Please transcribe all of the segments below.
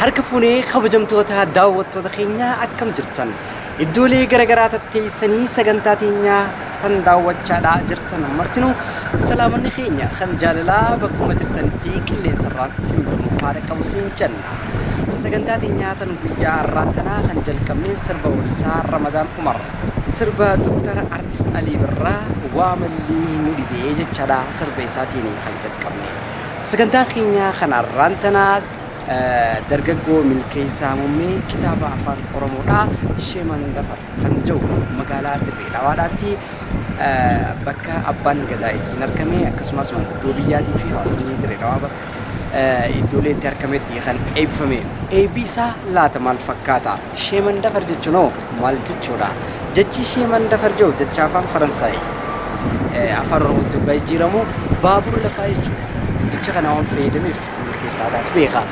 Harka fuunee kabajamtoota daawwattoota keenyaa akkam jirtan? Iddoolee garaagaraa tatteessanii sagantaa teenyaa tan daawwachaadhaa jirtan martinuu salaamanni keenya kan jaalalaa bakkuma jirtanitti qilleensarraan simbirroo haadha qabu siin jenna. Sagantaa teenyaa tan guyyaa har'aa tanaa kan jalqabne sirba waliisaa Ramadaan Umar sirba Dr. Artist Alii Birraa waa mallii nu dhibee jechaadha sirba isaatiin kan jalqabne. Sagantaa keenya kan har'aan tanaa dargaggoo Milkeessaa Muummee kitaaba afaan Oromoodhaa Sheeman Dafar kan jiru magaalaa Dirree Dhawaadhaatti bakka abbaan gadaa ittiin argame akkasumas manguddoo biyyaatii fi hawaasni Dirree Dhawaa bakka iddoolee itti argametti kan eebbifame. Eebbi isaa laata maal fakkaata? Sheeman Dafar jechuun hoo maal jechuudha? Jechi Sheeman Dafar jiru jecha afaan Faransaay afaan Oromootti yoggaa jijjiiramu baabura lafaa jechuudha. Jecha kana waan fayyadameef Milkeessaadhaatu beeka.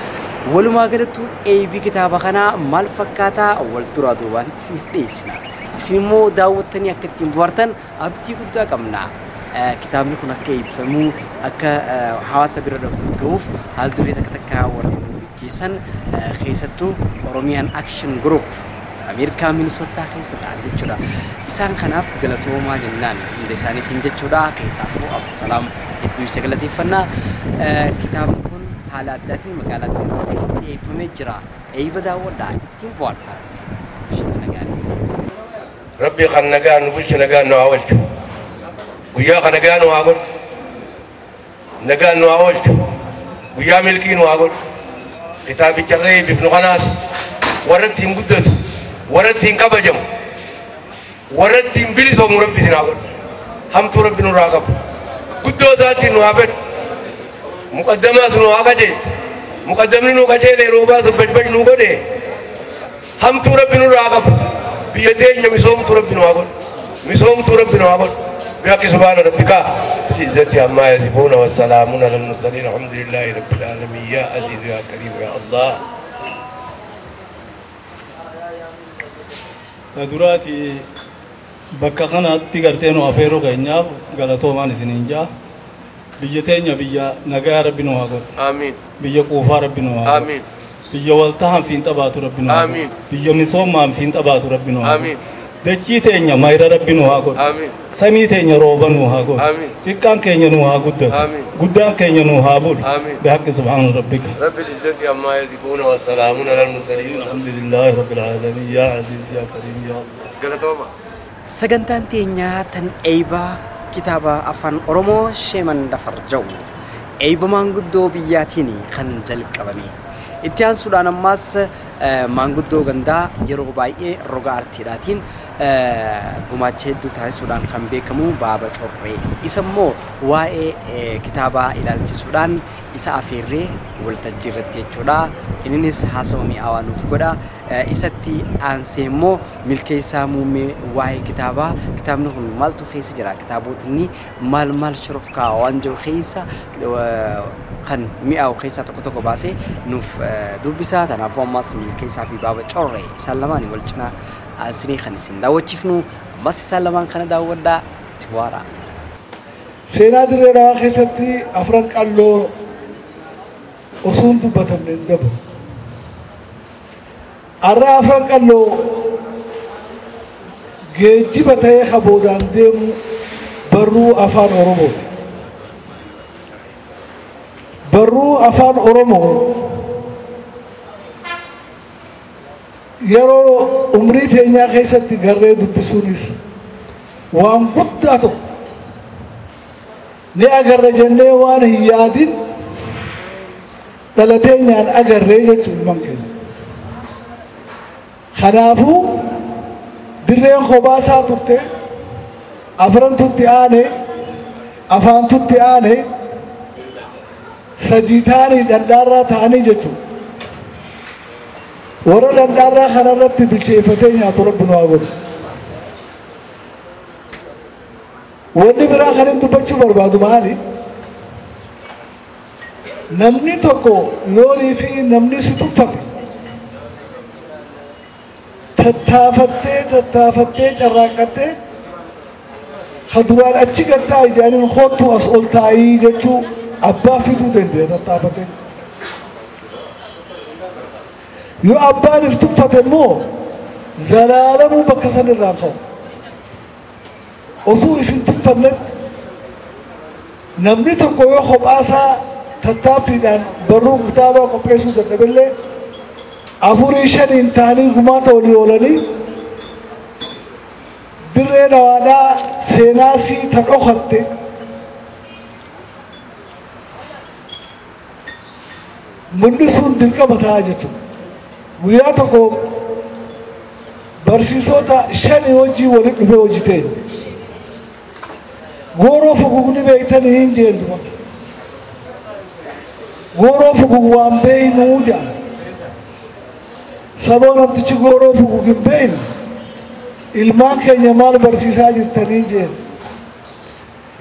Walumaa galatti eebbi kitaaba kanaa maal fakkaataa wal duraa duubaan isiniif dhiyeessina. Isin immoo daawwattanii akka ittiin bohaartan abdii guddaa qabna. Kitaabni kun akka eebbifamu akka hawaasa bira gahuuf haal duree takka takka warreen hojjeessan keessattuu Oromiyaan Action Group Ameerikaa Minisootaa keessa ta'an jechuudha. Isaan kanaaf galatoomaa jennaan hunda isaaniitiin jechuudha. Keessaafuu Abdusalaam hedduu isa galateeffannaa. Kitaabni kun haala addaatiin magaalaa Dirree keessatti eebbifamee jira. Eebba daawwadhaa ittiin bohaartaa. Bashannana gaarii. Rabbi kan nagaa nu bulchu nagaa nu haa oolchu. Guyyaa kan nagaa nu haa godhu. Nagaa nu haa oolchu. Guyyaa milkii nu haa godhu. Kitaabicha irra eebbifnu kanaas warra ittiin guddatu, warra ittiin kabajamu, warra ittiin bilisoomu Rabbi isin haa godhu. Hamtuu Rabbi nurraa qabu. Guddoo isaatiin nu haa fedhu. Muqaddamaas nu haa qajeelu. Muqaddamni nu qajeele roobaas bajbaj nu godhe. Hamtuu Rabbi nurraa qabu. Biyya teenya misoomtuu Rabbi nu haa godhu. Misoomtuu Rabbi nu haa godhu. بحق سبحان ربك العزة عما يصفون والسلام على المرسلين الحمد لله رب العالمين يا عزيز يا كريم يا الله. Duraati bakka kanatti gartee nu afeeruu keenyaaf galatoomaan isiniin jaa. Biyya teenya biyya nagaa Rabbi nu haa godhu. Amiin. Biyya quufaa Rabbi nu haa godhu. Amiin. Biyya waltahan fiinxa baatu Rabbi nu haa godhu. Amiin. Biyya misoomaan fiinxa baatu Rabbi nu haa godhu. Amiin. Dachii teenya mayra Rabbi nu haa godhu. Amiin. Samii teenya rooba nu haa godhu. Amiin. Xiqqaan keenya nu haa guddatu. Amiin. Guddaan keenya nu haa bulu. Amiin. Bihaqqi subhaana rabbika. رب العزة عما يصفون والسلام على المرسلين الحمد لله رب العالمين يا عزيز يا كريم يا الله. Galatooma. Sagantaan teenyaa tan eeybaa kitaaba afaan Oromoo Sheeman Dafar jedhu eeyba maanguddoo biyyaatiin kan jalqabame. Itti aansuudhaan ammaas maanguddoo gandaa yeroo baay'ee roga artiidhaatiin gumaacha hedduu taasisuudhaan kan beekamu Baaba Corree. Isa immoo waa'ee kitaabaa ilaalchisuudhaan isa afeerree waltajjii irratti jechuudha. Innis haasawa mi'aawaa nuuf godha. Isatti aansee immoo Milkeessaa Muummee waa'ee kitaabaa kitaabni kun maaltu keessa jira kitaabotni maal maal shorofkaa waan jiru keessa kan mi'aawu keessaa tokko tokko baasee nuuf dubbisa. Kanaafuu ammas Milkeessaa fi Baaba Corree isaan lamaan wal cinaa aansinee kan isin daawwachiifnu ammas isaan lamaan kana daawwadhaa itti bohaaraa. Seenaa Dirree Dhawaa keessatti afran qalloo osoo hin dubbatamne hin dabalu. Har'a afran qalloo geejjiba ta'ee ka boodaan deemu barruu afaan Oromooti. Barruu afaan Oromoo yeroo umrii teenyaa keessatti garree dubbisuunis waan guddaa tokko. Ni agarra jennee waan hin yaadin dhalateenyaan agarree jechuun ilmaan keenya. Kanaafuu dirreen kophaa turte, afrantutti aane, afaantutti aane, sadii ta'anii dhandhaarraa ta'anii jechuudha. Warra dhandhaarraa kanarratti bilcheeffatee nyaatu Rabbi nu haa godhu. Wanni biraa kan hin dubbachuu barbaadu maali? Namni tokko yoonii fi namni si tuffate tattaafattee tattaafattee carraaqqattee ka duraan achi gad taa'i jedhaniin kottu as ol taa'ii jechuu abbaa fiduu dandeenya tattaafatee. Yoo abbaan if tuffate immoo zalaalamuu bakka san irraa ka'u. Osoo if hin tuffannetti namni tokko yoo kophaasaa tattaaffiidhaan barruu kitaabaa qopheessuu dadhabillee afurii shaniin ta'anii gumaata olii oolanii dirree dhawaadhaa seenaa sii ta dhokatte mul'isuun dirqama ta'a jechuudha. Guyyaa tokko barsiisota shanii wajjin walitti dhufee hojii teenya. Gooroo fugugni beektanii hin jeenduma. Gooroo fugug waan beeynuu jedhan. Saboo namtichi gooroo fugug hin beeyne ilmaan keenya maal barsiisaa jirtanii jeen.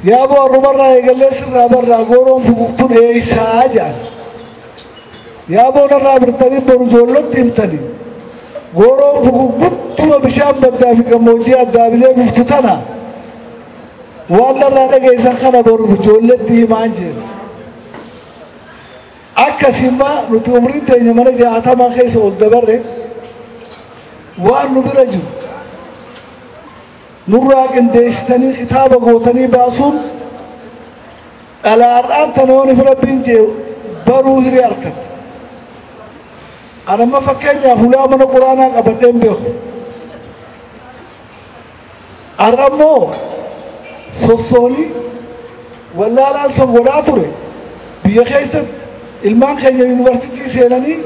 Yaaboo har'umarraa eegallee sirraa barraa gooroon fugugtun eeysaa jedhan. Yaaboo narraa birtanii boru ijoollotti himtanii. Gooroon fugug guttuma bishaan baddaa fi gammoojjii addaabilee biftu tana. Waan narraa dhageessan kana boru ijoolletti himaan jeen. Akkasuma nuti umriin teenya mana 60 keessa ol dabarre waan nu bira jiru nurraa qindeessitanii kitaaba gootanii baasuun dhalaarraan tana yoon if Rabbiin jee baruu hiree argatte. Anamma fakkeenyaaf hulaa mana quraanaa qabadheen beeku. Har'a immoo sossoonii wallaalaan san godhaa ture biyya keessatti ilmaan keenya yuunivarsiitii seenanii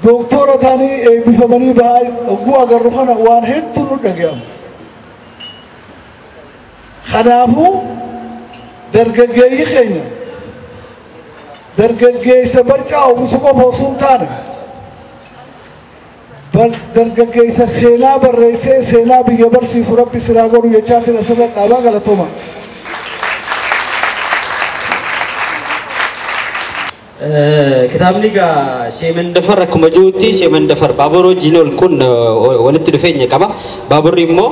dooktora ta'anii eebbifamanii bahaa hogguu agarru kana waan hedduu nu dhaga'amu. Kanaafuu dargaggeeyyii keenya dargaggeessa barcaa oomishuu qofa osoo hin taane dargaggeessa seenaa barreessee seenaa biyya barsiisu Rabbi silaa godhu jechaatiin asirra dhaabaa galatooma. Kitaabni egaa Sheemandafar akkuma jirutti Sheemandafar baabura wajjin ol kun walitti dhufeenya qaba. Baaburri immoo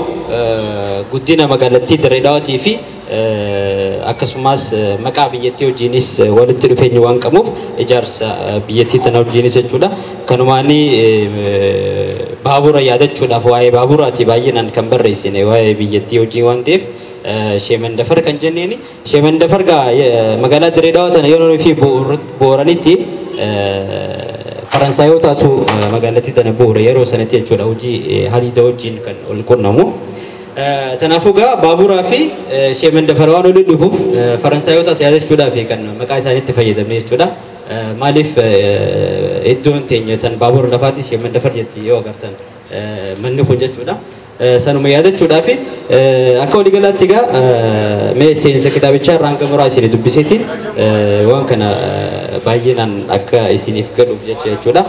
guddina magaalattii Dirree Dhawaatii fi akkasumas maqaa biyyattii wajjinis walitti dhufeenya waan qabuuf ijaarsa biyyattii tana wajjinis jechuudha. Kanumaanii baabura yaadachuudhaaf waa'ee baaburaati baay'inaan kan barreessine waa'ee biyyattii wajjin waan ta'eef Sheemandafar kan jenneeni. Sheemandafar gaa magaalaa Dirree Dhawaa tana yeroo fi booranitti Faransaayootaatu magaalattii tana bu'uure yeroo sanatti jechuudha hojii hadiida wajjin kan ol qunnamu. Kanaafuu gaa baaburaa fi Sheemandafar waan waliin dhufuuf Faransaayootaas yaadachuudhaaf kan maqaa isaaniitti fayyadamne jechuudha. Maaliif iddoon teenya tan baabura lafaati Sheemandafar jetti yoo agartan manni kun jechuudha. Sanuma yaadachuudhaaf akka waliigalaatti egaa mee seensa kitaabichaa irraa hanga muraa isinii dubbiseetiin waan kana baay'inaan akka isiniif galuuf jecha jechuudha.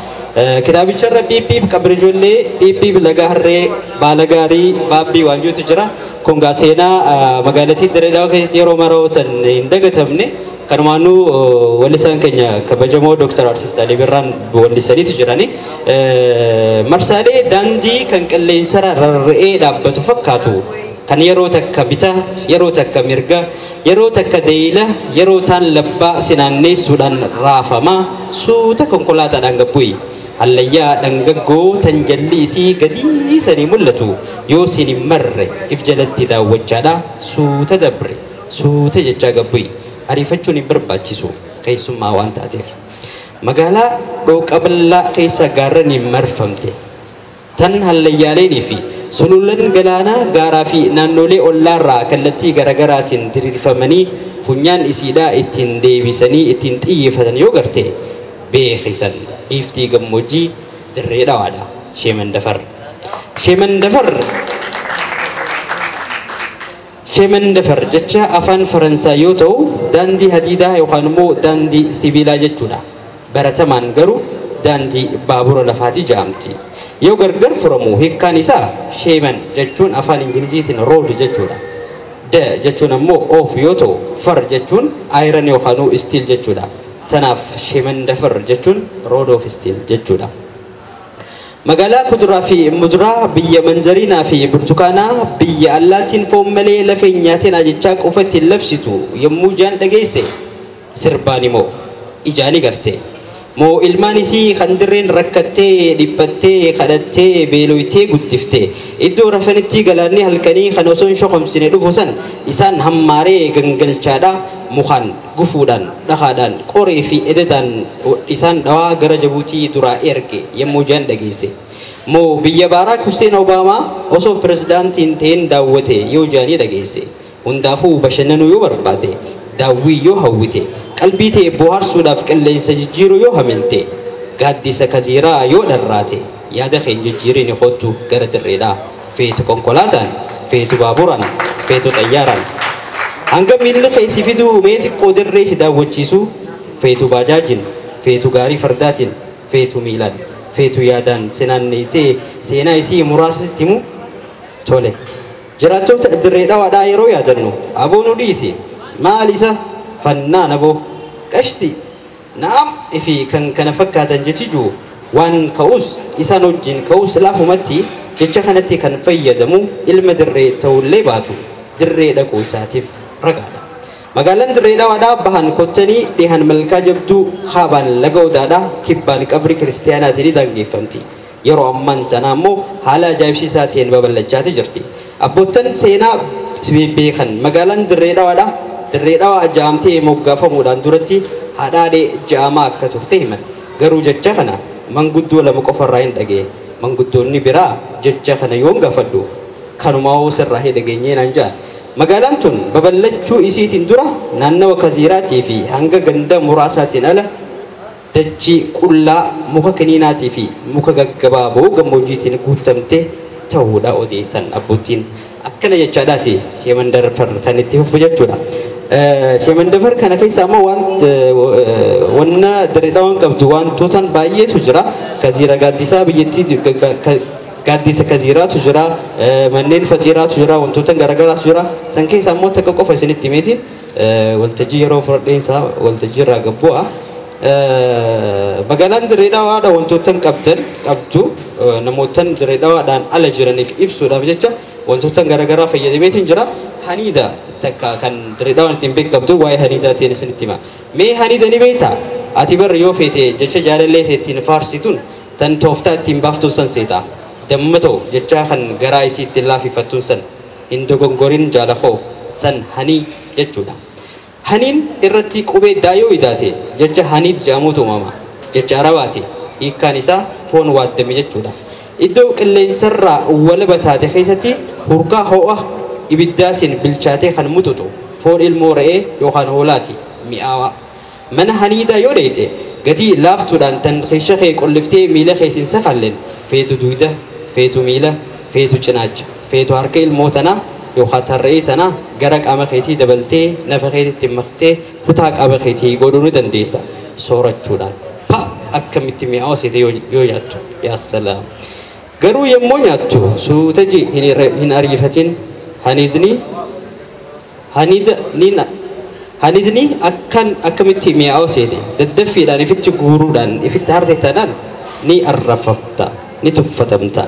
Kitaabicha irra piippiif qabri ijoollee, piippiif laga harree, baala gaarii, baabbii waan jirutu jira. Kun gaa seenaa magaalattii Dirree Dhawaa keessatti yeroo marootan hin dagatamne. Kanumaanuu wallisaan keenya kabajamoo Dooktar Artiist Alii Birraan wallisaniitu jirani. Marsaalee daandii kan qilleensarra rarra'ee dhaabbatu fakkaatu kan yeroo takka bitaa, yeroo takka mirga, yeroo takka deeyila, yeroo taan labbaa sinaanneessuudhaan raafamaa suuta konkolaataadhaan gabbu'i. Hallayyaa dhangaggoo tan jalli isii gadii sanii mul'atu yoo isin hin marre if jalatti daawwachaadha suuta dabre suuta jechaa gabbu'i. Ariifachuun hin barbaachisu keessummaa waan taateef. Magaalaa dhooqa bal'aa keessa gaarraniin marfamte. Tan hallayyaaleenii fi sululan galaanaa gaaraa fi naannolee ollaarraa kallattii garagaraatiin diriirfamanii funyaan isiidhaa ittiin deebisanii ittiin xiyyeeffatan yoo garte beekisan giiftii gammoojjii Dirree Dhawaadha. Sheemandafar. Sheemandafar. Sheemandafar jecha afaan Faransaay yoo ta'u daandii hadiidaa yookaan immoo daandii sibiilaa jechuudha. Baratamaan garuu daandii baabura lafaati jedhamti. Yoo gargar furamu hiikkaan isaa sheeman jechuun afaan Ingiliziitiin road jechuudha. D jechuun ammoo of yoo ta'u far jechuun iron yookaan steel jechuudha. Tanaaf sheemandafar jechuun road of steel jechuudha. Magaalaa kuduraa fi muduraa biyya manzariinaa fi burtukaanaa biyya allaatiin foon malee lafee nyaateen ajechaa qofa ittiin labsitu yommuu jaan dhageesse sirbaan immoo ijaani garte. Moo ilmaan isii kan dirreen rakkattee dhiphattee kadhattee beeloytee guddifte iddoo rafanitti galaanni halkanii kan osoo hin shokomsine dhufu san isaan hammaaree gangalchaadha mukaan gufuudhaan dhakaadhaan qoree fi ededaan isaan dhawaa gara Jabuutii duraa erge yommuu jaan dhageesse. Moo biyya Baaraak Hussein Obaamaa osoo pirezidaantiin ta'een daawwate yoo jaanii dhageesse. Hundaafuu bashannanuu yoo barbaade daawwii yoo hawwite qalbii ta'e bohaarsuudhaaf qilleensa jijjiiruu yoo hamilte gaaddisa kaziiraa yoo dharraate yaada kee jijjiiriin kottu gara dirreedhaa feetu konkolaataan feetu baaburaan feetu xayyaaraan hanga miilli kee si fiduu mee xiqqoo dirree si daawwachiisu feetu baajaajin feetu gaarii fardaatiin feetu miilaan feetu yaadaan sinaanneessee seenaa isii muraasa sitti himu tole. Jiraattota dirree dhawaadhaa yeroo yaadannu aboo nu dhiisi maal isa fannaan aboo qashti na'am fi kan kana fakkaatan jechi jiru waan ka'us isaan wajjin ka'us laafumatti jecha kanatti kan fayyadamu ilma dirree ta'ullee baatu dirree dhaquu isaatiif ragaadha. Magaalaan dirree dhawaadhaa bahan kottanii dhihan malkaa jabduu kaabaan laga odaadhaa kibbaan qabri kiristaanaatiin daangeffamti. Yeroo ammaan tana ammoo haala ajaa'ibsiisaa ta'een babal'achaati jirti. Abboottan seenaa beekan magaalaan dirree dhawaadhaa dirree dhawaa ja'amtee moggaafamuudhaan duratti hadhaadhee ja'amaa akka turte himan. Garuu jecha kana manguddoo lama qofarraa hin dhagee manguddoonni biraa jecha kana yoon gaafadhu kanumaa sirraa hin dhageenyee naan ja'a. Magaalaan tun babal'achuu isiitiin dura naannawa kaziiraatii fi hanga ganda muraasaatiin ala dachii qullaa muka kiniinaatii fi muka gaggabaaboo gammoojjiitiin guutamte ta'uudha odeessan abbootiin. Akkana jechaadhaati Sheemandafar kan itti fufu jechuudha. Sheemandafar kana keessa ammoo wanna dirree dhawaan qabdu wantootaan baay'eetu jira. Kaziira gaaddisaa biyyattii gaaddisa kaziiraatu jira, manneen faxiiraatu jira, wantoota garaagaraatu jira. San keessa ammoo takka qofa isinitti himeetiin waltajjii yeroo fudhadheensaa waltajjii irraa gabbu'a. Magaalaan dirree dhawaadha wantoota qabdu namootan dirree dhawaadhaan ala jiraniif ibsuudhaaf jecha wantoota garaagaraa fayyadameetiin jira. Haniida takka kan dirree dhawaan ittiin beekamtu waa'ee haniidaatiin isinitti hima. Mee haniida ni beektaa? Ati barra yoo feete jecha jaalallee ittiin faarsituun tan tooftaa ittiin baaftuun san seeta. Damma ta'u jecha kan garaa isii ittiin laafifattuun san hin dogongorin jaalakoo san hanii jechuudha. Haniin irratti qubee daayoo idaate jecha haniit jedhamuutu uumama. Jecha arabaati. Hiikkaan isaa foon waaddame jechuudha. Iddoo qilleensarraa walaba taate keessatti hurkaa ho'a ibiddaatiin bilchaatee kan mututu foon ilmoo re'ee yookaan hoolaati mi'aawaa. Mana haniidaa yoo dheeyte gatii laaftuudhaan tan keessa kee qolliftee miila keessiin sakalleen feetu dugda, feetu miila, feetu cinaacha, feetu harka ilmoo tanaa yookaan tarree tanaa gara qaama keetii dabaltee nafa keetitti maktee kutaa qaama keetii godhuu ni dandeessa soorachuudhaan. Pa akkamitti mi'aawa seete yoo nyaattu yaa salaam. Garuu yommuu nyaattu suuta ji hin ariifatin haniidni akkan akkamitti mi'aawa seete daddaffiidhaan ifitti guuruudhaan ifitti harte taanaan ni arrafamta ni tuffatamta.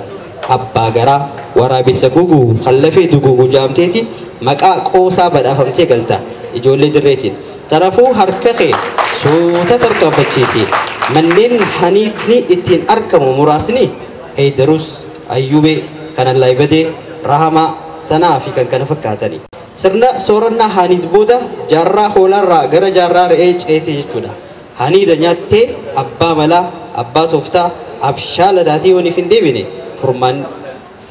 Abbaa garaa waraabessa guguu kan lafee dugugu jaamteeti maqaa qoosaa badhaafamtee galta ijoollee dirreetiin. Tarafuu harka kee suuta tarkaanfachiisi. Manneen haniidni ittiin argamu muraasni Heydarus, Ayyubee, Kanallaayibadee, Rahamaa, Sanaa fi kan kana fakkaatani. Sirna soorannaa haniid booda jaarraa hoolaarraa gara jaarraa re'ee ceete jechuudha. Haniida nyaattee abbaa malaa, abbaa tooftaa, abshaala taatee yooniif hin deebine furmaan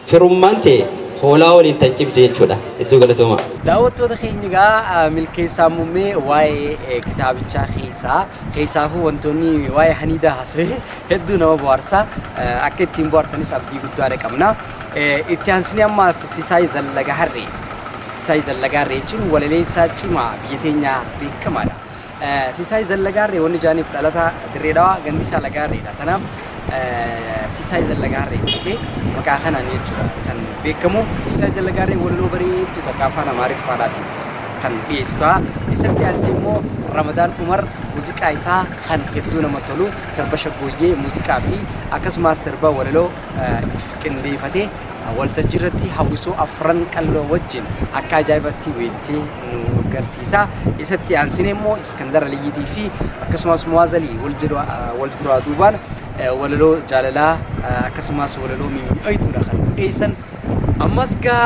firummaan ta'e hoolaa waliin tan cimte jechuudha. Iddoo galatooma. Daawwattoota keenya egaa milkeessaa muummee waa'ee kitaabichaa keessaa keessaafuu wantoonni waa'ee haniidaa haasa'e hedduu nama bohaarsa akka ittiin bohaartanis abdii guddaadha qabna. Itti aansinee ammaas Sisaay Zallaga Harree. Sisaay Zallaga Harree jechuun walaleessaa cimaa biyya teenyaa beekamaadha. Sisaay Zallaga Harree wanni jaaniif dhalataa Dirree Dhawaa Gandisaa Laga Harreedha. Kanaaf Sisaay Zallaga Harree jedhee maqaa kanaan jechuudha kan beekamu. Sisaay Zallaga Harree walaloo bareedduu takka afaan Amaariffaadhaatiin kan dhiyeessu ta'a. Isatti aansee immoo Ramadaan Umar muuziqaa isaa kan hedduu namatti tolu sirba shaggooyyee muuziqaa fi akkasumas sirba walaloo qindeeffatee waltajjii irratti hawwisoo afran qalloo wajjin akka ajaa'ibatti weellisee nu agarsiisa. Isatti aansine immoo Iskandar Aliyyiitii fi akkasumas Muwaazalii wal duraa duubaan walaloo jaalalaa akkasumas walaloo mimmiidhagduudha kan dhiyeessan. Ammas gaa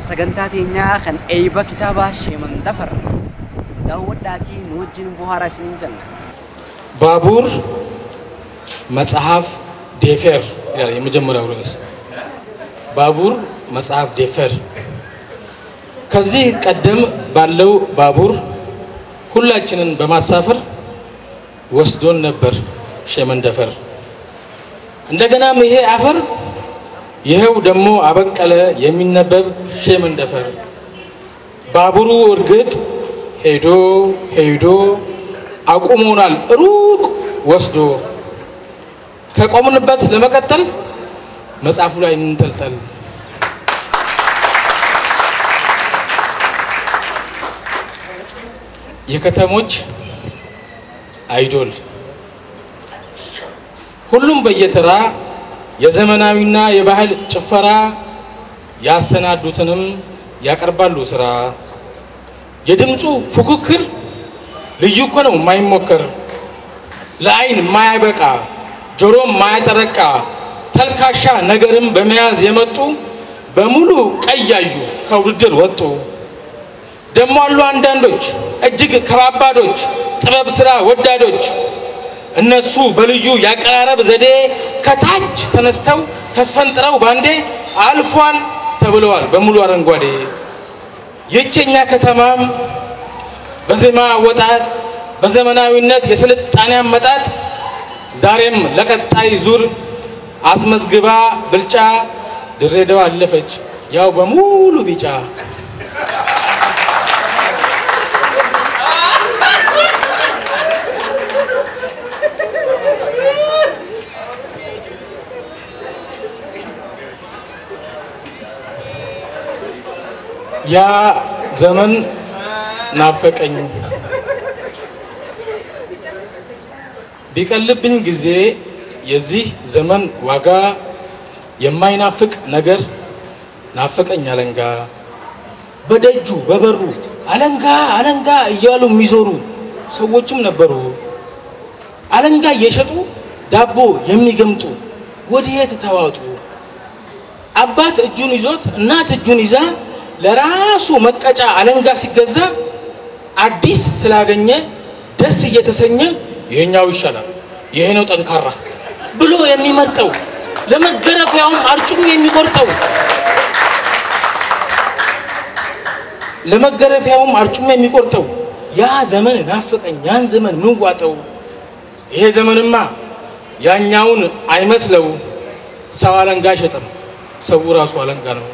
sagantaa teenyaa kan eebba kitaabaa Sheeman Dafar daawwadhaatii nu wajjin bohaaraa isiniin jenna. ባቡር መጽሐፍ ዴፌር ይላል የመጀመሪያው ርዕስ። ባቡር መጽሐፍ ዴፌር። ከዚህ ቀደም ባለው ባቡር ሁላችንን በማሳፈር ወስዶን ነበር ሸመንደፈር። እንደገናም ይሄ አፈር ይሄው ደግሞ አበቀለ የሚነበብ ሸመንደፈር። ባቡሩ እርግጥ ሄዶ ሄዶ አቁሞናል ሩቅ ወስዶ። ከቆምንበት ለመቀጠል መጽሐፉ ላይ እንንጠልጠል። የከተሞች አይዶል ሁሉም በየተራ የዘመናዊና የባህል ጭፈራ ያሰናዱትንም ያቀርባሉ ስራ። የድምፁ ፉክክር ልዩ እኮ ነው የማይሞከር፣ ለአይን የማያበቃ ጆሮ የማያጠረቃ ተልካሻ ነገርም በመያዝ የመጡ በሙሉ ቀያዩ ከውድድር ወጡ። ደሞ አሉ አንዳንዶች እጅግ ከባባዶች ጥበብ ስራ ወዳዶች፣ እነሱ በልዩ ያቀራረብ ዘዴ ከታች ተነስተው ተስፈንጥረው ባንዴ አልፏል ተብለዋል በሙሉ አረንጓዴ። ይህች ከተማም በዜማ አወጣጥ በዘመናዊነት የስልጣኔ አመጣጥ ዛሬም ለቀጣይ ዙር አስመዝግባ ብልጫ ድሬዳዋ አለፈች ያው በሙሉ ቢጫ። ያ ዘመን ናፈቀኝ ቢቀልብኝ ጊዜ የዚህ ዘመን ዋጋ የማይናፍቅ ነገር ናፈቀኝ አለንጋ። በደጁ በበሩ አለንጋ አለንጋ እያሉ የሚዞሩ ሰዎችም ነበሩ። አለንጋ እየሸጡ ዳቦ የሚገምጡ ወዴት ተዋጡ። አባት እጁን ይዞት እናት እጁን ይዛ ለራሱ መቀጫ አለንጋ ሲገዛ አዲስ ስላገኘ ደስ እየተሰኘ ይሄኛው ይሻላል ይሄ ነው ጠንካራ ብሎ የሚመርጠው ለመገረፊያውም አርጩም የሚቆርጠው ለመገረፊያውም አርጩም የሚቆርጠው ያ ዘመን ናፈቀኝ ያን ዘመን ምን ዋጠው። ይሄ ዘመንማ ያኛውን አይመስለው ሰው አለንጋ ሸጠም ሰው ራሱ አለንጋ ነው።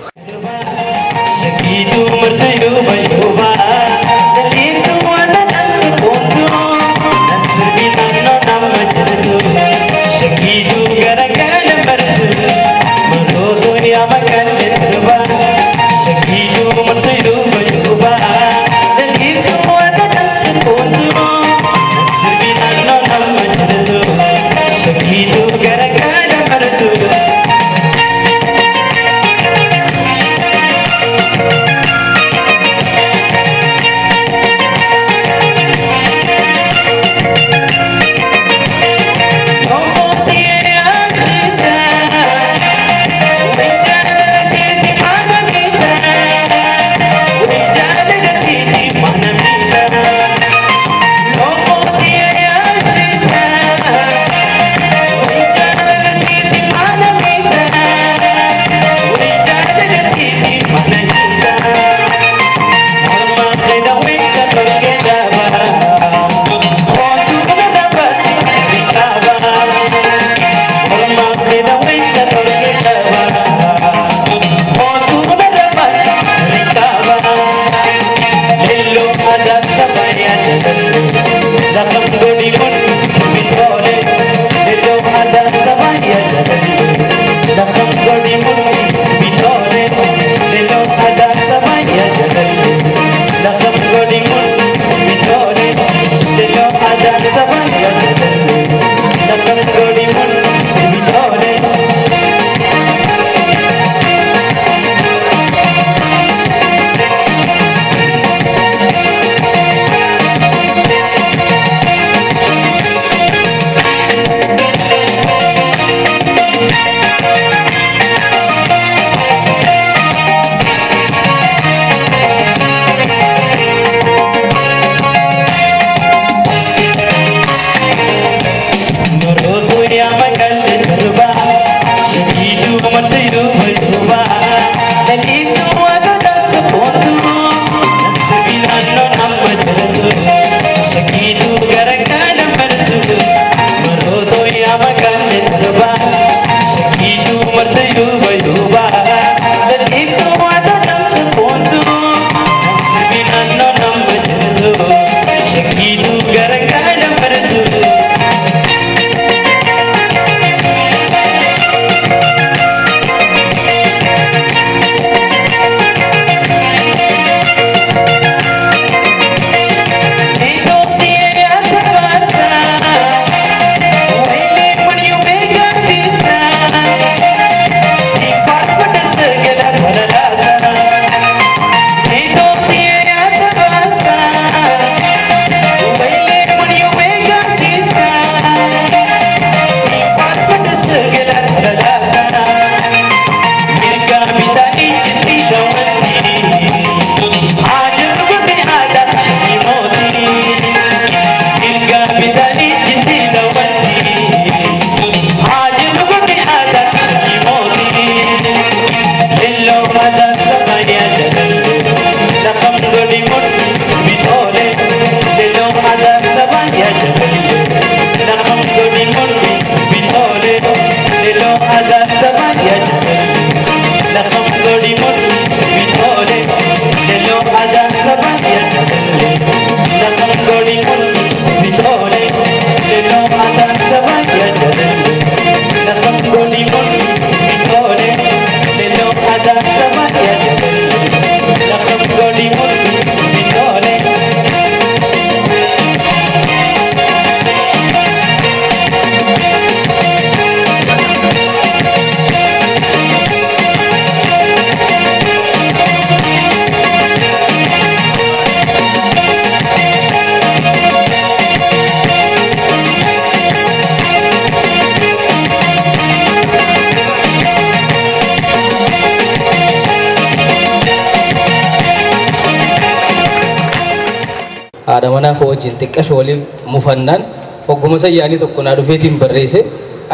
manaa koo wajjin xiqqasho waliin mufannaan hogguma sayyaanii tokko naa dhufeetiin barreesse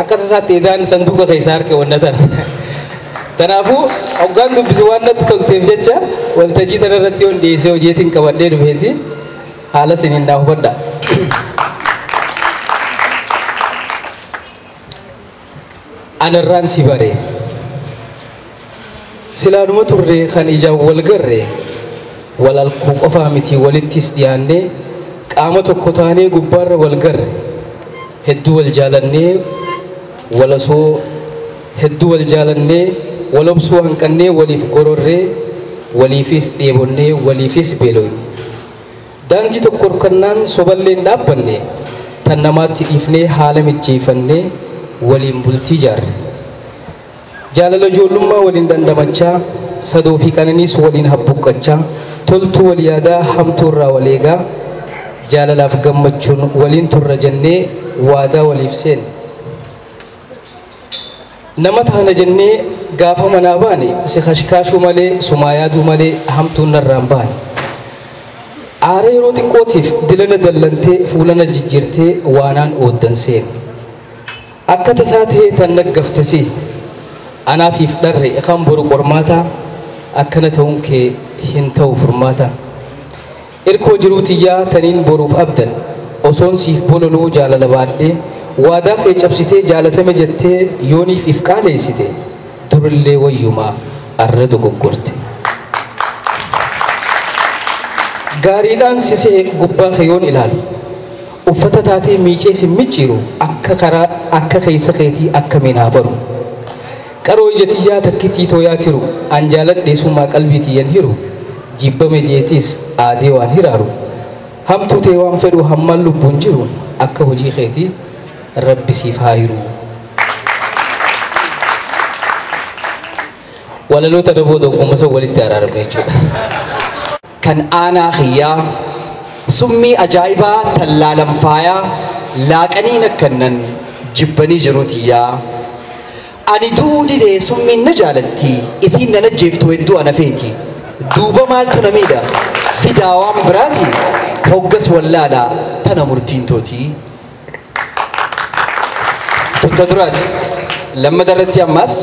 akka tasaatti edaan sanduuqa keessaa harke wanna tana. Kanaafuu hoggaan dubbisu waan natti tolteef jecha waltajjii tana irratti yoon dhiyeessee hojiitiin qabadhee dhufeeti haala siniin naa hubadha. Anarraan si bare silaanuma turre kan ijaan wal garre wal alkuu qofaa miti walittis dhiyaannee qaama tokko taanee gubbaarra wal garre hedduu wal jaalannee walasoo hedduu wal jaalannee wal obsuu hanqannee waliif gororree waliifis dheebonnee waliifis beelofne daandii tokko hirkannaan soballee hin dhaabbanne tan namaatti dhiifnee haala mijjeeffannee waliin bultii ijaarre. Jaalala ijoollummaa waliin dandamachaa sadoo fi qananiis waliin habbuqqachaa toltuu wal yaadaa hamtuu irraa wal eegaa jaalalaaf gammachuun waliin turra jennee waadaa waliif seenne. Nama taana jennee gaafa manaa baane si kashkaashuu malee sumaa yaaduu malee hamtuun narraan baane. Aara yeroo xiqqootiif dilana dallantee fuulana jijjiirtee waanaan ooddan seene. Akka tasaa ta'ee tan naggafte si anaasiif dharre kan boru qormaataa akkana ta'uun kee hin ta'u furmaata. Irkoo jiruu tiyyaa taniin boruuf abdan osoon siif bololuu jaalala baadhee waadaa kee cabsitee jaalatame jettee yooniif if qaaleessite durillee wayyumaa arra dogoggorte. Gaariidhaan sisee gubbaa kee yoon ilaalu uffata taatee miicee si micciiru akka karaa akka keessa keetii akkamiin haa baru. Qaroo ija tiyyaa takkittii tooyaa tiru an jaaladhee summaa qalbii tiyyan hiru jibbame jeetiis aadee waan hiraaru hamtuu ta'e waan fedhu hammaan lubbuun jiru akka hojii keetii rabbi siif haa hiru. Walaloota daboo oggummaa san walitti araaramne jechuudha. Kan aanaa kiyyaa summii ajaa'ibaa tallaalan faayaa laaqanii nakkannan jibbanii jiru tiyyaa. Ani du'uu didee summiin na jaalatti isiin na ajjeeftu hedduu ana feeti. Duuba maaltu na miidha fidaa waan biraati hoggas wallaalaa tana murtiin tooti. Tutta duraati lammata irratti ammas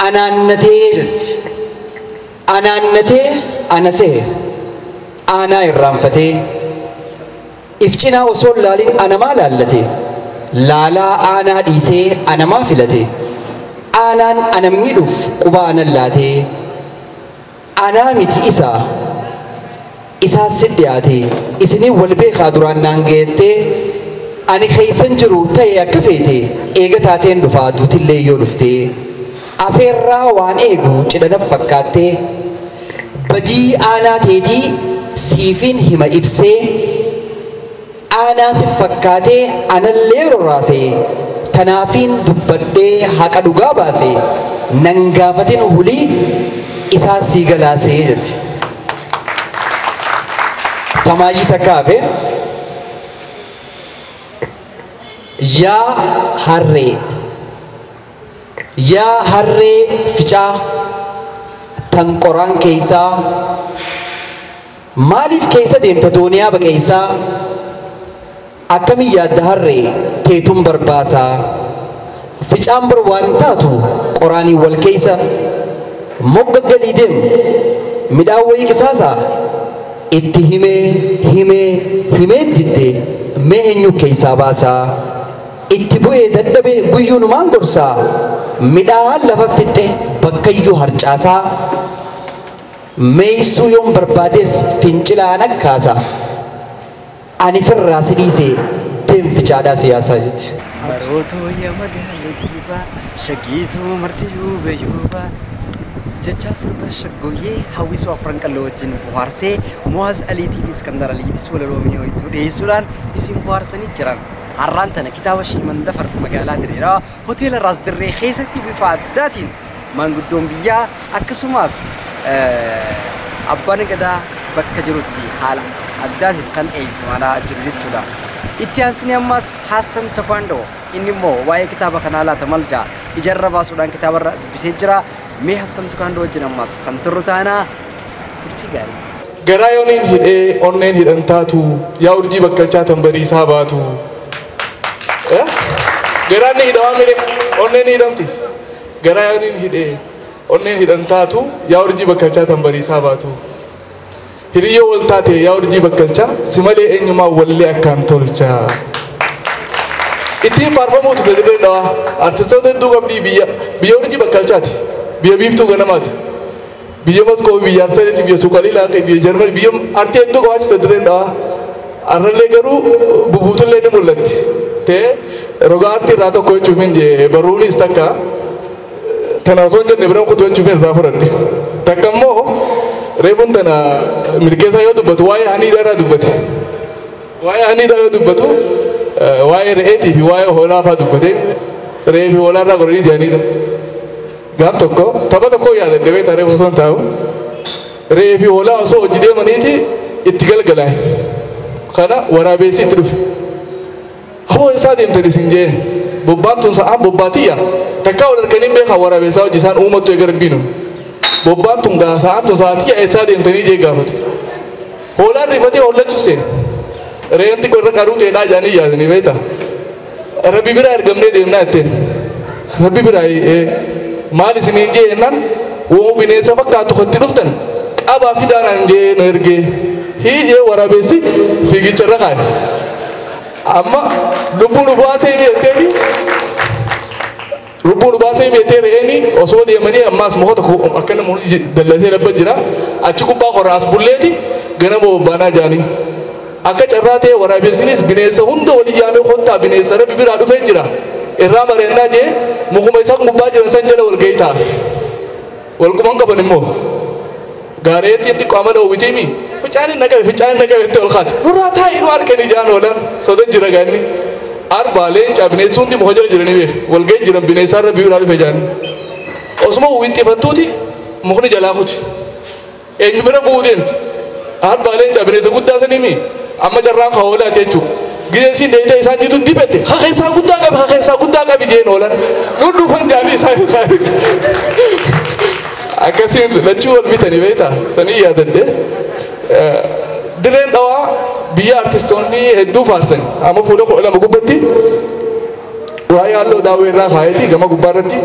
anaannatee jetti. Anaannatee ana sehe aanaa irraanfatee if cinaa osoo hin laalin anamaa laallate laalaa aanaa dhiisee anamaa filate aanaan ana miidhuuf quba anan laatee anaa miti isaa isaa si dhiyaate isinii wal beekaa duraan naan geettee ani keeysan jiru ta'e akka feete eega taateen dhufaa duutillee yoo dhuftee afeerraa waan eegu cidhanaf fakkaattee badii aanaa teetii siifiin hima ibsee aanaa si fakkaatee anallee roraasee tanaafiin dubbadhee haqa dhugaa baasee nan gaafatin hulii isaan sii galaasee jetti. Tamaayii takka hafe yaa harree yaa harree ficaa tan qoraan keeysaa maaliif keessa deemta dooniyaa baqeeysaa akkamin yaadda harree teetun barbaasaa ficaan bar waan taatu qoraanii wal keeysa mogga galii deem midhaan wayii qisaasaa itti himee himee himee didde mee eenyu keeysaa baasaa itti bu'ee dadhabe guyyuunumaan gorsaa midhaan lafa fixxe bakkayyuu harcaasaa meeysuu yoon barbaades fincilaan akkaasa ani firraa si dhiise deem ficaadhaa siyaasaa jetti. Marootuu yaa magaala diibaa shagiituu marti yuube yuubaa jecha sirba shaggooyyee hawwisoo afran qalloo wajjin bohaarsee Muwaaz Aliitii fi Iskandar Aliitis walaloo mi'ooytuu dhiyeessuudhaan isin bohaarsanii jiran. Har'aan tana kitaaba Shiimandafar magaalaa Dirreeraa hoteela Raas Dirree keessatti bifa addaatiin maanguddoon biyyaa akkasumas abbaan gadaa bakka jirutti haala addaatiin kan eebbifamaa jiru jechuudha. Itti aansanii ammas Hassan Tafandoo inni immoo waa'ee kitaaba kanaa laata maal ja'a ijarra baasuudhaan kitaabarra dubbisee jira. Mee Hassan Tafandoo wajjin ammas kan turru taanaa turtii gaarii. Garaa yooniin hidhee onneen hidhan taatu yaa urjii bakkalchaa tan bariisaa baatu. Garaan ni hidhamaa mire onneen hidhamti. Garaa yooniin hidhee onneen hidhan taatu yaa urjii bakkalchaa tan bariisaa baatu. Hiriyyoo wal taate yaa urjii bakkalchaa si malee eenyumaa wallee akkaan tolcha. Ittiin faarfamuutu dirreen dhawaa artistoota hedduu qabdii biyya biyya urjii bakkalchaati biyya biiftuu ganamaati. Biyya Moskoo biyya Arseneeti biyya Suqalii biyya Jarmanii biyya artii hedduu qabaachuutu dirreen dhawaa. Arrallee garuu bubuutullee ni mul'atti. Ta'ee roga artii irraa tokko jechuuf hin jee baruunis takka tana osoo hin jenne biraan kutuu jechuuf irraa fudhadhe. Takka immoo reebuun tana milkeessaa yoo dubbatu waa'ee haniidhaa irraa dubbate. Waa'ee haniidhaa yoo dubbatu waa'ee re'eetii fi waa'ee hoolaa fa'aa dubbate re'ee fi hoolaa irraa godhanii jiranidha. Gaaf tokko tapha tokko yaadadhe beektaa reefu osoo hin taa'u re'ee fi hoolaa osoo hojii deemaniiti itti galgalaa'e. Kana waraabessi itti dhufe. Hoo isaa deemtan isin jeen bobbaan tun sa'aan bobbaatiyya takkaa wal harkaniin beekaa waraabessaa hojii isaan uumattu eega rabbiinu. Bobbaan tun gaa sa'aan tun sa'aatiyya eessaa deemtanii jee gaafate. Hoolaan rifatee hollachuu seene. Re'een xiqqoo irra qaruu ta'edhaa jedhanii yaadanii beektaa. Rabbi biraa ergamnee deemnaa jetteen. Rabbi biraa maal isiniin jee jennaan woo bineensa fakkaatu katti dhuftan qabaa fidaanaan jee nu ergee. Hiijee waraabessi fiigicha irra kaa'e. Amma lubbuun baasee mi'atteefi lubbuun baasee mi'attee re'een osoo deemanii ammaas muka tokko akka nama dallatee labba jira achi gubbaa qorra as bulleeti ganama bobbaanaa jaanii. Akka carraa ta'e waraabessinis bineensa hunda walii yaamee kottaa bineensa rabbi biraa dhufee jira. Irraa mareennaa jee mukuma isaan gubbaa jiran san jala wal gahii ta'a. Wal quban qaban immoo gaareetiin xiqqoo amala hawwitiimi fincaan naqabe fincaan naqabe itti ol kaate. Nurraa taa'ee nu harkanii jaan oolan soda jira gaanni. Arbaa leencaa bineensi hundi muka jala jiranii beeku. Wal gahii jiran bineensa rabbi biraa dhufe jaanii. Osuma wiixxifattuuti mukni jalaa kuti. Eenyu bira bu'uu deemti. Arbaa leencaa bineensa guddaa saniimi amma carraan kan oolaati jechuudha. Gizee isiin dheeyitee isaan jitu dibette haqa isaa guddaa qabi haqa isaa guddaa qabi jeen oolan. Nu dhufan jaanii isaan akkasiin lachuu wal bitanii beektaa sanii yaadadde. Dirreen dhawaa biyya artistoonni hedduu faarsan amma fuula 12 gubbatti waa'ee halluu daawwee irraa kaayeeti gama gubbaarratti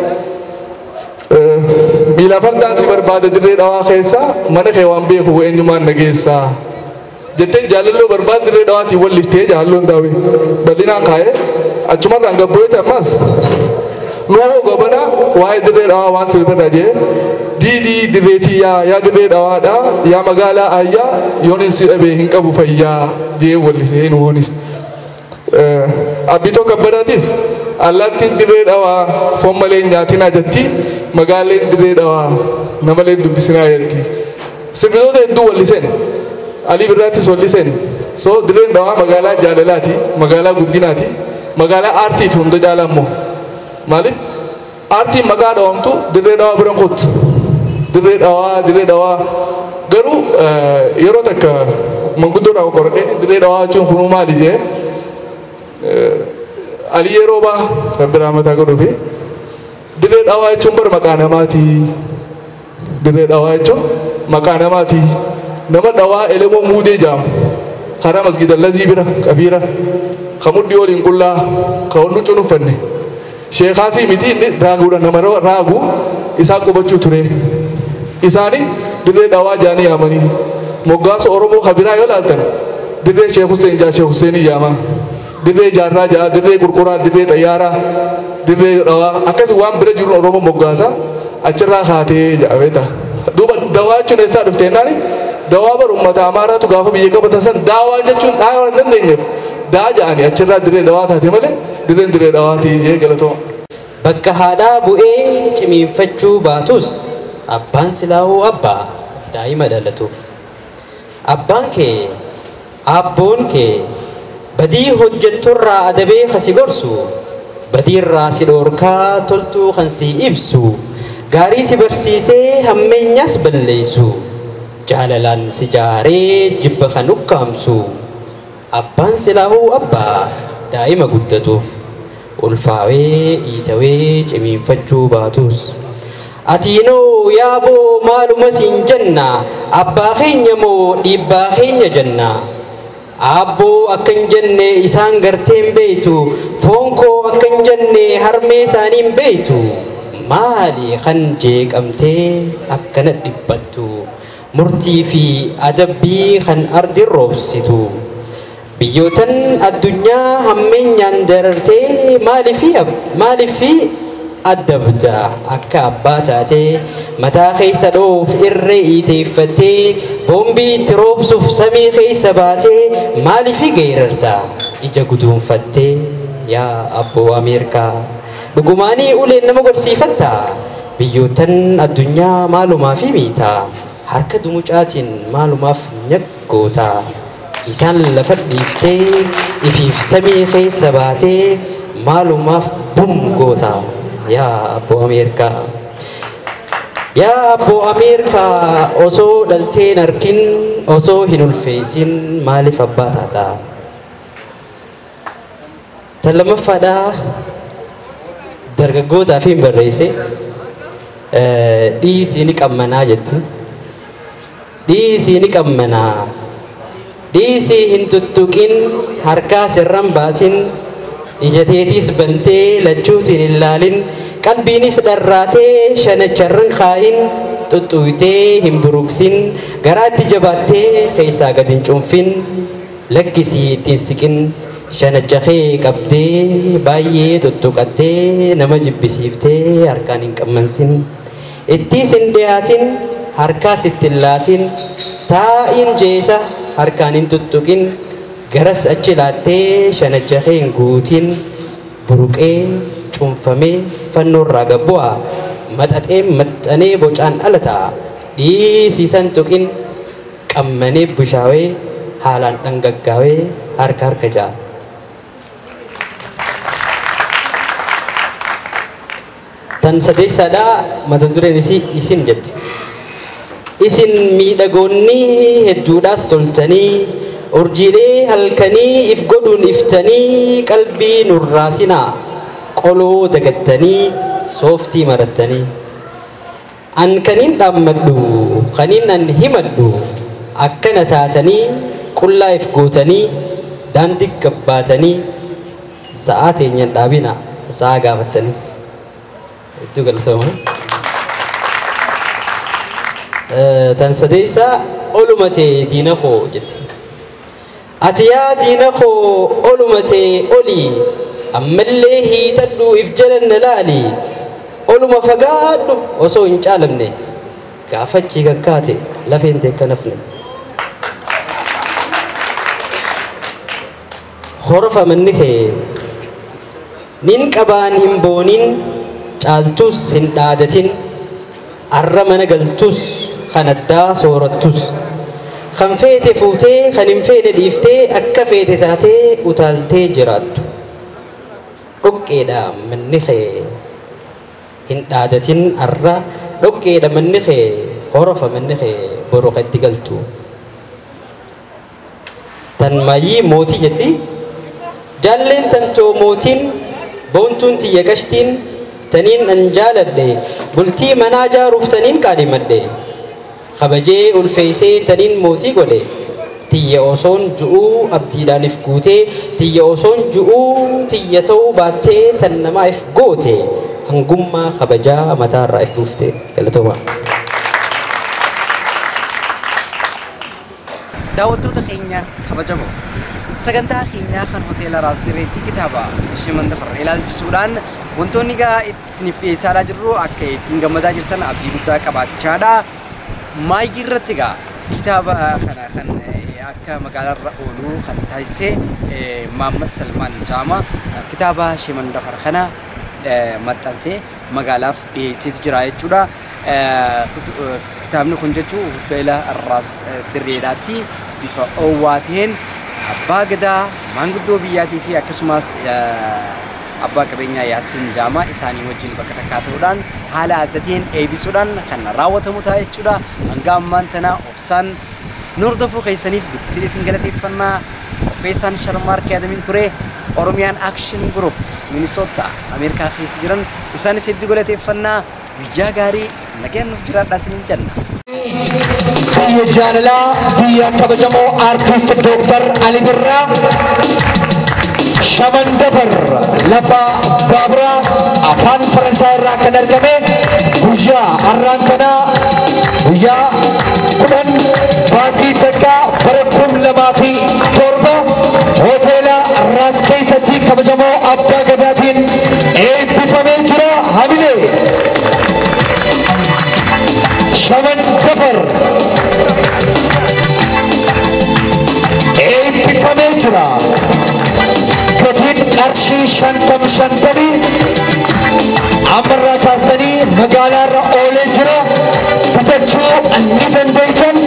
miila fardaan si barbaada dirree dhawaa keessa mana kee waan beeku eenyumaan nageessa. Jetteen jaalalloo barbaad dirree dhawaatiin walliftee jaalloon daawwee bal'inaan kaayee achumarraan gabboyeeti ammas nuhoo gabana waa'ee dirree dhawaa waan sirbarra jee diidii dirreetii yaa yaa dirree dhawaadha yaa magaalaa ayyaa yoon si dhabee hin qabu fayyaa jee wallisee nuhoonis. Abbitoo kabbadaatis allaattiin dirree dhawaa foon malee hin nyaatinaa jetti magaaleen dirree dhawaa namalee hin dubbisinaa jetti. Sirbitoota hedduu walliseen. Ali Birraattis walliseen. So dirreen dhawaa magaalaa jaalalaati, magaalaa guddinaati, magaalaa aartiiti hunda caalaa immoo. Maaliif? Aartiin maqaa dhawamtu dirree dhawaa biran kottu. Dirree dhawaa, dirree dhawaa. Garuu yeroo takka manguddoo irraa qoradheetiin dirree dhawaa jechuun kunuu maali jee Ali yeroo baa rabbi rahmataa godhuufi dirree dhawaa jechuun bar maqaa namaati. Dirree dhawaa jechuun maqaa namaati. Nama dhawaa elemoo muudee jaamu karaa masgida lazii bira qabiira ka mudhii waliin qullaa ka hodhu cunuffanne sheekaasii miti inni raaguudha nama raagu isaa qubachuu ture. Isaani dirree dhawaa jaanii yaamanii moggaasa Oromoo kabiraa yoo laaltan dirree Sheekh Hussein jaa Sheekh Hussein jaama dirree jaarraa jaa dirree qurquraa dirree xayyaaraa dirree dhawaa akkasii waan bira jiru Oromoo moggaasa achirraa kaatee jedhamee ta'a. Duuba dawaa jechuun eessaa dhufte jennaani dawaa bar uummata Amaaraatu gaafa biyya qabatan san daawaa jechuun dhaawaa hin dandeenyeef daa ja'anii achirraa dirree dawaa taate malee dirreen dirree dawaati jee galatooma. Bakka haadhaa bu'ee cimiinfachuu baatus abbaan silaa'uu abbaa daa'ima dhalatuuf. Abbaan kee abboon kee badii hojjetturraa adabee kasi gorsu badiirraa si dhoorkaa toltuu kan si ibsu gaarii si barsiisee hammeenyas balleessu jaalalaan si jaaree jibba kan ukkaamsu abbaan silaa'uu abbaa daa'ima guddatuuf ulfaawee iitawee cimiinfachuu baatus. Atiinoo yaaboo maaluma siin jenna, abbaa keenya moo dhiibbaa keenya jenna? Aabboo akka hin jenne isaan garteen beeytu, foon koo akka hin jenne harmee isaanii hin beeytu. Maali kan jeeqamtee akkana dhiphattu? Murtii fi adabbii kan ardi roobsitu. Biyyootan addunyaa hammeenyaan darartee maaliif adabda akka abbaa taatee? Mataa keessa dhoof irree iteeffattee, boombii itti roobsuuf samii keessa baatee, maaliif geerarta ija guduunfattee? Yaa abboo Ameerikaa, dhugumaanii uleen nama gorsiifatta? Biyyootan addunyaa maalumaaf miita? Harka dumucaatiin maalumaaf nyaggoota? Isaan lafa dhiiftee ifiif samii keessa baatee maalumaaf bum goota? Yaa abboo Ameerikaa, yaa abboo Ameerikaa, osoo dhalteen arkin, osoo hin ulfeessin maaliif abbaa taata? Tan lammaffaadhaa dargaggootaaf hin barreesse. Dhiisii ni qammanaa jetti. Dhiisii ni qammanaa, dhiisii hin tuttuqin, harkaa sirran baasin, ija teetiis bantee lachuutiin hin laalin, qalbiinis dharraatee shanacharran kaayin, xuxxuytee hin buruqsin, garaatti jabaattee keessaa gad hin cuunfin, lakkisii ittiin siqin. Shanacha kee qabdee baay'ee tuttuqattee nama jibbisiiftee harkaan hin qammansin, ittiis hin dhiyaatin, harkaas itti hin laatin, taa'iin jeesa harkaan hin tuttuqin, garas achi laattee shanacha kee hin guutin. Buruqee cuunfamee fannoorraa gabbu'a, maxaxee maxxanee bocaan dhalata. Dhiisiisan tuqin, qammanee bushaawee haalaan dhangaggaawee harka harka ja'a. Tan sadeessaadhaa mata dureen isii isin jetti. Isin miidhagoonni hedduudhaas toltanii, urjiilee halkanii if godhuun iftanii, qalbii nurraasinaa, qoloo dagattanii sooftii marattanii. An kaniin dhaammadhu, kaniin an himadhu, akkana taatanii qullaa if gootanii daandii gabbaatanii sa'aa teenyan dhaabina sa'aa gaafattanii. Hedduu galatooma. Tan sadeessaa oluma ta'e diina koo jetti. Ati yaa diina koo oluma ta'e olii, ammallee hiixadhu if jalan na laali, oluma fagaadhu osoo hin caalamne, gaafachii kakkaate lafeen ta'e kanafne. Horofa manni kee nin qabaan hin boonin, caaltus hin dhaadatin, arra mana galtus kan addaa soorattus, kan feete fuutee kan hin feene dhiiftee akka feete taatee utaaltee jiraattu. Dhoqqeedha manni kee hin dhaadatin, arra dhoqqeedha manni kee, horofa manni kee boru kan itti galtu. Tan maayii mootii jetti. Jaalleen tantoo mootiin boontuun tiyya qashtiin taniin an jaaladhe, bultii manaa jaaruuf taniin qaadhimadhe, kabajee ulfeessee taniin mootii godhe, tiyya osoon ju'uu abdiidhaan if guutee, tiyya osoon ju'uu tiyya ta'uu baattee tan namaa if goote, hangummaa kabajaa mataarraa if buufte. Galatooma. Daawwattoota keenya kabajamoo, sagantaa keenyaa kan hoteela Raas Direetti kitaaba Shemandafar ilaalchisuudhaan wantoonni gaa isiniif dhiyeessaa jirru akka ittiin gammadaa jirtan abdii guddaa qabaachaadha. Maayii irratti gaa kitaaba kana kan akka magaalaarra oolu kan taasise Mahammad Salmaan Jaama kitaaba Shemandafar kana maxxansee magaalaaf dhiyeessee jira jechuudha. Kitaabni kun jechuun hoteela Raas Dirreedhaatti bifa oowwaa ta'een abbaa gadaa, maanguddoo biyyaatii fi akkasumas abbaa qabeenyaa Yaasiin Jaamaa isaanii wajjin bakka takkaa ta'uudhaan haala adda ta'een eebbisuudhaan kan raawwatamu ta'a jechuudha. Hanga ammaan tana obsaan nu hordofuu keessaniif guddisee isin galateeffannaa. Qopheessaan Sharmaarkee Adamiin ture. Oromiyaan Action Group Minnesota Ameerikaa keessa jiran isaanis hedduu galateeffannaa. Guyyaa gaarii, nagaan nuuf jiraadhaa isiniin jenna. Biyya jaalalaa, biyya kabajamoo artist Dooktar Ali Birraa, Shamandafar lafa baaburaa afaan Faransaay irraa kan argame, guyyaa har'aan tanaa guyyaa 10 baatii 1 bara 2007 hoteela Raas keessatti kabajamoo abbaa gadaatiin eebbifamee jira. Hamilee Shamandafar eebbifamee jira. Gatiin qarshii 50 50 ammarraa kaastanii magaalaarra oolee jira, bitachuu ni dandeessan.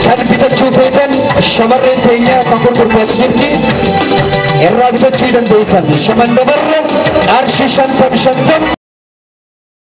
Kan bitachuu feetan, shamarreen teenya kan gurgurtu achi jirti, irraa bitachuu dandeessan. Shamandabarra qarshii 50 50.